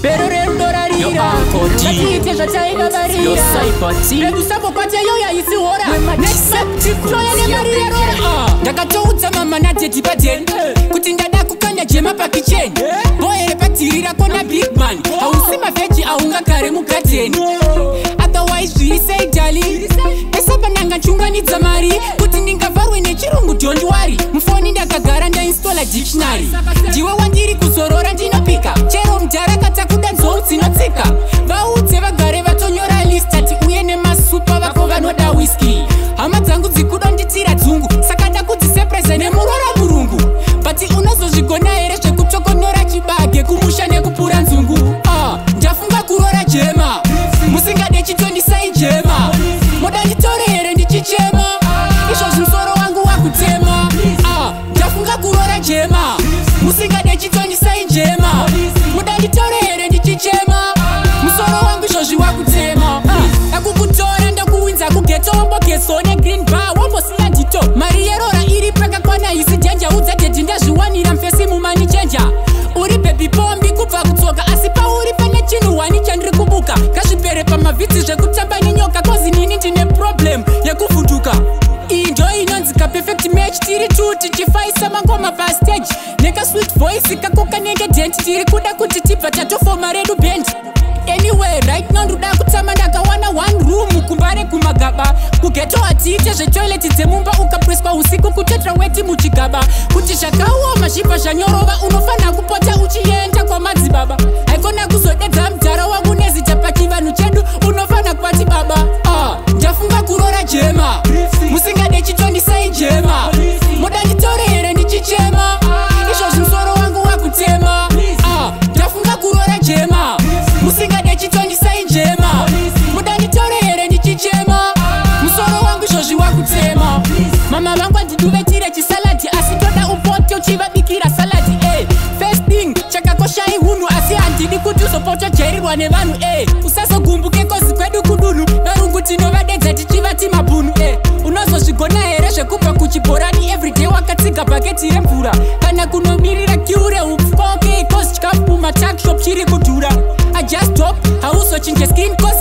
Bhero rerudo rarira, ngatiite zvataivavarira. Redusambokwate yoya isihora toya nemari yerora. Ndakatoudza mama nadaddy padeni kuti ndada kukanda jema pakicheni. Bohere padhiri rako nabig man, hausi maveggie aungagare mugadheni. Otherwise zviri sei, darling? Pese pananga nchunganidza mari kuti ndingavharwe nechirungu, don't worry. Mufoni ndakagara ndainstola dictionary. Ndiwe wandiri kuzorora, ndinopika chero mudhara katakuda nzou dzinotsika. Vaudze vagare vatonyora list, ati uye nemasupa vako vanoda whisky. Hama dzangu dzikudonditira dzungu, saka ndakudzisepresa nemurora murungu. But unozozvigona here zvekutokonora chibage kumusha nekupura nzungu? Ah, ndafunga kurora jema, musingade chitondisai jema. Moda nditore here ndichichema? Izvozvi musoro wangu wakutema. Ah, ndafunga kurora jema, musingade chitondisai jema. Moda nditore here ndichichema? Musoro wangu izvozvi wakutema. Ah, akukutora ndokuwinza kughetto, wombogeso negreen bar, wombosiya ndito. Mari yerora iri pakakwana, isi danger. Udza daddy ndazviwanira mfesi mumoney changer. Uri baby pombi kubva kutsoka, asi pauri pane chinhu wani chandiri kubuka. Ngazvipere pamavhidzi zvekutamba nenyoka, 'cause nini ndine problem yekuvhunduka. Iyi ndo inonzi kaperfect match, tiri tu tichifaisa mangoma pastage. Nekasweet voice kako kanenge dent, tiri kuda kuti tibva tatofoma redu band. Anyway, right now ndoda kutama, ndakawana one room kumbare kumagaba. Kughetto hatiite zvetoilet dzemumba, ukapreswa usiku kutetra weti muchigaba. Kuti zvakaoma zvibva zvanyorova, unofanira kupota uchienda kwamadzibaba. Haikona kuzodedza mudhara wangu nezita, pachivanhu chedu unofanira kwati baba. Ah, ndafunga kurora jema, musingade chitondisai jema. Moda nditore here ndichichema? Izvozvi musoro wangu wakutema. Ah, ndafunga kurora jema, musingade chitondisai jema. Moda nditore here ndichichema? Musoro wangu izvozvi wakutema. Mama vangu handiduvetire chisaladi, asi toda upote uchivabikira saladi. First thing chakakosha ihunhu, asi handidi kuti uzopotojairirwa nevanhu. Usazogumbuke 'cause kwedu kudunhu varungu tinovadedza tichivati mabhunu. Unozozvigona here zvekubva kuchibhorani everyday wakatsiga bhaketi remvura, kana kunomirira queue reupfu? Okay, 'cause chikafu mumatuckshop chiri kudhura. I just hope hauzochinje skin 'cause